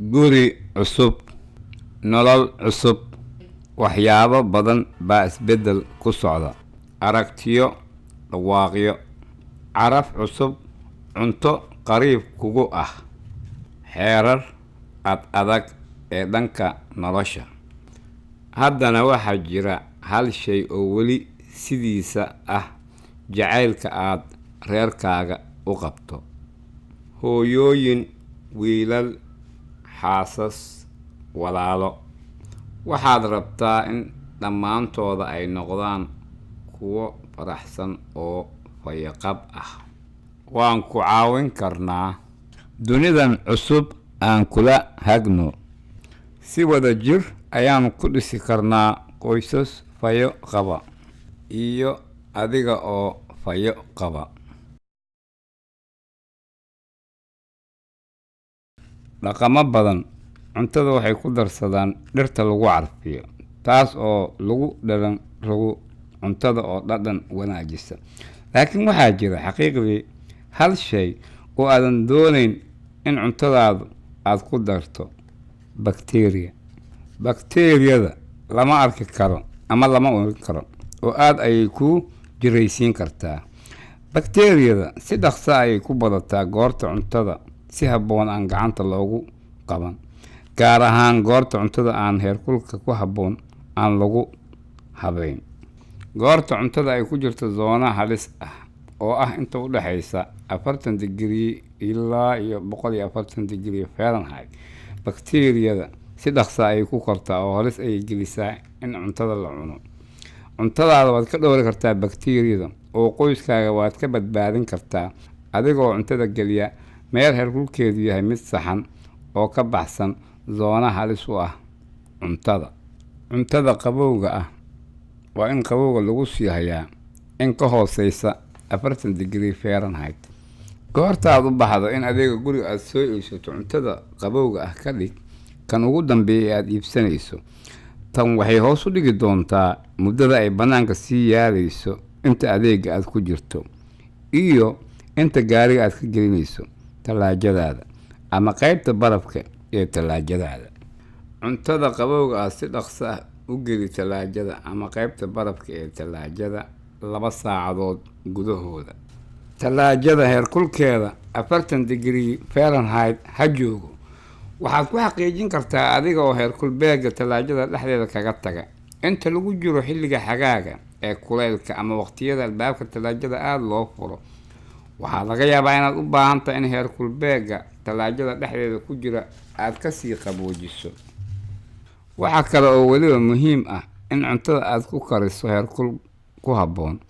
Guri cusub, nolol cusub, waxyaabo badan baa isbeddel ku socda. Aragtiyo, dhawaaqyo, caraf cusub, cunto qariib kugu ah, xeerar ad adag ee dhanka nolosha. Haddana waxaa jira hal shay oo weli sidiisa ah: jacaylka aad reerkaaga u qabto. Hooyooyin, wiilal, xaasas, walaalo. Waxaad rabtaa in dhammaantooda ay noqdaan kuwo faraxsan oo fayoqab ah. Waan ku caawin karnaa. Dunidan cusub aan kula hagno. Si wada jir ayaan ku dhisi karnaa qoysas fayo qaba iyo adiga oo fayo qaba. Dhaqamo badan, cuntada waxay ku darsadaan dhirta lagu carfiyo, taas oo lagu dhalan rogo cuntada oo dhadhan wanaajisa. Laakiin waxaa jira xaqiiqdii hal shay oo aadan doonayn in cuntadaadu aad ku darto: bakteeriya. Bakteeriyada lama arki karo ama lama urin karo, oo aad ayay kuu jiraysiin kartaa. Bakteeriyada si dhaqso ayay ku badataa goorta cuntada si habboon aan gacanta loogu qaban, gaar ahaan goorta cuntada aan heerkulka ku habboon aan lagu habayn, goorta cuntada ay ku jirto zoona halis ah oo ah inta u dhexaysa 40 digrii ilaa iyo 140 digrii Fahrenheit. Bakteeriyada si dhaqsa ayay ku kortaa oo halis ayay gelisaa in cuntada la cuno. Cuntadaada waad ka dhowri kartaa bakteeriyada oo qoyskaaga waad ka badbaadin kartaa adigoo cuntada geliya meel heerkulkeedu yahay mid saxan oo ka baxsan zoona halis u ah cuntada. Cuntada qabowga ah waa in qabowga lagu sii hayaa in ka hooseysa 40 digrii Fahrenheit. Goorta aad u baxdo in adeega guriga aad soo iibsato, cuntada qabowga ah ka dhig kan ugu dambeeya ee aad iibsanayso. Tan waxay hoos u dhigi doontaa muddada ay bannaanka sii yaalayso inta adeega aad ku jirto iyo inta gaariga aad ka gelinayso tallaajadaada ama qaybta barafka ee tallaajadaada. Cuntada qabowga ah si dhaqso ah u geli tallaajada ama qaybta barafka ee tallaajada 2 saacadood gudahooda. Tallaajada heerkulkeeda 40 digrii Fahrenheit ha joogo. Waxaad ku xaqiijin kartaa adiga oo heerkul beegga tallaajada dhexdeeda kaga taga. Inta lagu jiro xilliga xagaaga ee kuleylka ama waqtiyada albaabka tallaajada aada loo furo, waxaa laga yaabaa inaad u baahan tahay in heerkul beegga tallaajada dhexdeeda ku jira aad kasii qaboojiso. Waxaa kale oo weliba muhiim ah in cuntada aad ku kariso heerkul ku habboon.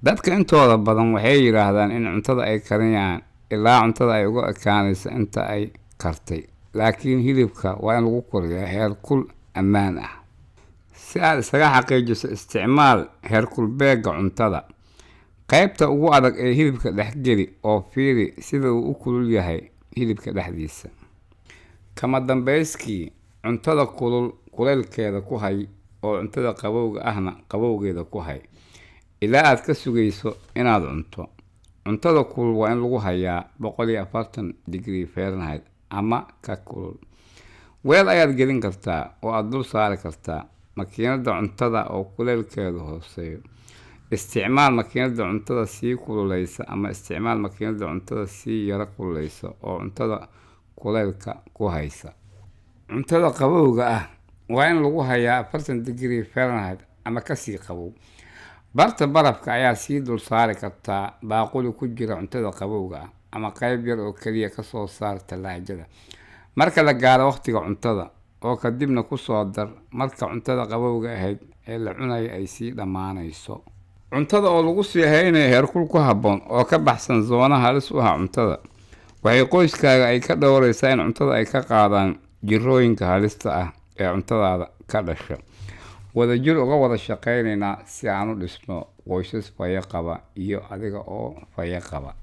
Dadka intooda badan waxay yidhaahdaan in cuntada ay karinayaan ilaa cuntada ay uga ekaanayso inta ay kartay, laakiin hilibka waa in lagu kariyaa heerkul ammaan ah. Si aad isaga xaqiijiso, isticmaal heerkul beegga cuntada. Qaybta ugu adag ee hilibka dhexgeli oo fiiri sida uu u kulul yahay hilibka dhexdiisa. Kama dambeyskii, cuntada kulul kuleylkeeda ku hay oo cuntada qabowga ahna qabowgeeda ku hay ilaa aad ka sugayso inaad cunto. Cuntada kulul waa in lagu hayaa 140 digrii Fahrenheit ama ka kulul. Weel ayaad gelin kartaa oo aada dul saari kartaa makiinada cuntada oo kuleylkeedu hooseeyo. Isticmaal makiinada cuntada sii kululeysa ama isticmaal makiinada cuntada sii yaro kululeysa oo cuntada kuleylka ku haysa. Cuntada qabowga ah waa in lagu hayaa 40 digrii Fahrenheit ama kasii qabow. Barta barafka ayaa sii dul saari kartaa baaquli ku jira cuntada qabowga ah ama qayb yar oo keliya kasoo saar tallaajada marka la gaaro waqtiga cuntada, oo kadibna kusoo dar marka cuntada qabowga ahayd ee la cunayo ay sii dhammaanayso. Cuntada oo lagu sii haynayo heerkul ku habboon oo ka baxsan zoona halis u ah cuntada waxay qoyskaaga ay ka dhowreysaa in cuntada ay ka qaadaan jirooyinka halista ah ee cuntadaada ka dhasha. Wadajir uga wada shaqeynaynaa si aan u dhisno qoysas fayo qaba iyo adiga oo fayo qaba.